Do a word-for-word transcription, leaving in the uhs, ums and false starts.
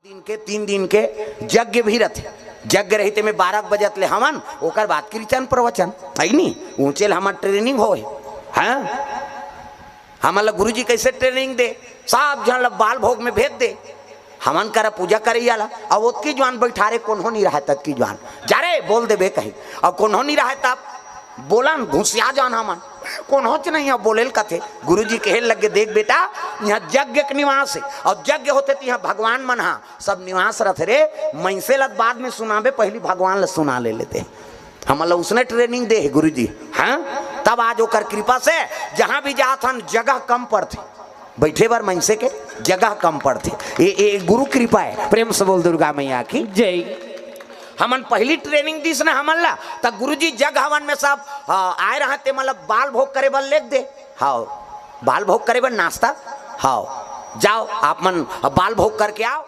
दिन के, तीन दिन के यज्ञ भी रथे। यज्ञ रही तेमे बारह बजत ले हवन, ओकर बाद कीर्तन प्रवचन, है नी? ऊंचे ले हमर ट्रेनिंग होए। हाँ, हमन ला गुरुजी कैसे ट्रेनिंग दे? सब झन ला बाल भोग में भेज दे। हमन करा पूजा करे जाला, अब ओतकी जुआन बैठा रे, कोनो नहीं रहा ततकी जुआन। जा रे, बोल देबे कही। अब कोनो नहीं रहा तब बोलन, घुसिया जान हमन। कोनोच नहीं है बोलेल कथे। गुरुजी कहे लगे, देख बेटा, यहाँ यज्ञ के निवास है, और यज्ञ होते तो यहाँ भगवान मन हा सब निवास रथे रे। मइनसे ला बाद में सुनाबे, पहली भगवान ला सुना ले लेते। हमन ला उसने ट्रेनिंग दे है गुरुजी। हाँ, तब आज ओकर कृपा से जहाँ भी जात हन, जगह कम पड़थे, बैठे बर मइनसे के जगह कम पड़थे। ये, ये गुरु कृपा है। प्रेम से बोल दुर्गा मैया की। जय। हमन पहली ट्रेनिंग दिस ना हमन ला, त गुरुजी जग हवन में सब, हाँ, आए रहा ते, मतलब बाल भोग करे बर लेग दे। हाव, बाल भोग करे बर नाश्ता। हाव, जाओ आप मन बाल भोग करके आओ।